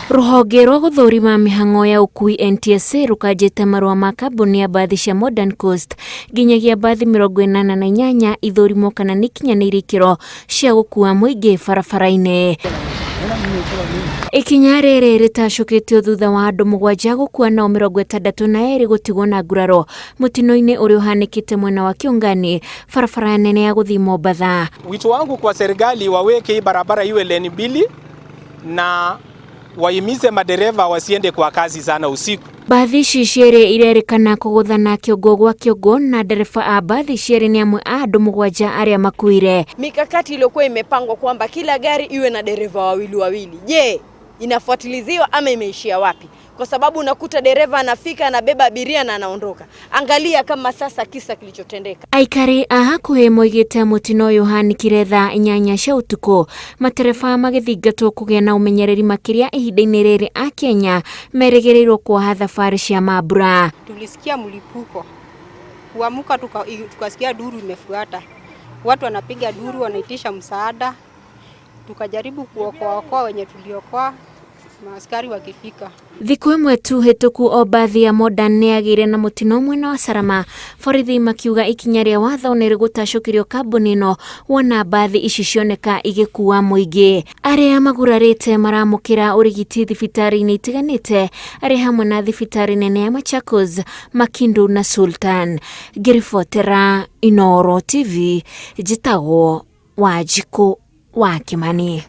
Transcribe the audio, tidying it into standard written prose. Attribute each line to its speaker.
Speaker 1: Rũhonge rwa gũthũrima mĩhang'o ya ũkui NTSA rũkanjĩte marũa ma kambuni ya mbathi cia Modern Coast nginyagia mbathi 88 ithũrimwo kana nĩ ikinyanĩirie ikĩro cia gũkua mũingĩ barabara-inĩ. Ikinya rĩrĩ rĩtacũkĩtio thutha wa andũ 7 gũkua nao 62 gũtigwo na nguraro mũtino-inĩ ũrĩa ũhanĩkĩte mwena wa Kĩũngani, barabara nene ya gũthiĩ Mombatha.
Speaker 2: Wito wangu kwa serikali waweke hii barabara iwe leni mbili na wahimize madereva wasiende kwa kazi sana usiku.
Speaker 1: Mbathi ici cierĩ irerĩkana kũgũthana kĩongo gwa kĩongo na ndereba a mbathi cierĩ nĩ amwe a andũ 7 arĩa makuire.
Speaker 3: Mikakati iliyokuwa imepangwa kwamba kila gari iwe na dereva wawili wawili, je, inafuatiliziwa ama imeishia wapi? Kwa sababu unakuta dereva anafika anabeba abiria na anaondoka. Angalia kama sasa kisa kilichotendeka.
Speaker 1: Aikari a hakuhĩ moigĩte mũtino ũyũ ũhanĩkire thaa 8 cia ũtukũ, matereba magĩthingatwo kũgĩa na ũmenyereri makĩria ihinda-inĩ rĩrĩ a Kenya merĩgĩrĩirwo kuoha thabarĩ cia mambura.
Speaker 4: Tulisikia mlipuko, kuamuka tukasikia duru imefuata, watu wanapiga duru wanaitisha msaada, tukajaribu kuokoa wenye tuliokoa maaskari wakifika.
Speaker 1: Thikũ ĩmwe tu hĩtũku o mbathi ya Modern nĩ yagĩire na mũtino mwena wa Salama, borithi makiuga ikinya rĩa watho nĩ rĩgũtacũkĩrio kambuni ĩno wona mbathi ici cioneka igĩkua mũingĩ. Arĩa magurarĩte maramũkĩra ũrigiti thibitarĩ-inĩ itiganĩte arĩ hamwe na thibitarĩ nene ya Machakos, Makindu na Sultan. Ngĩribotera Inooro TV, njĩtagwo Wanjikũ wa Kimani.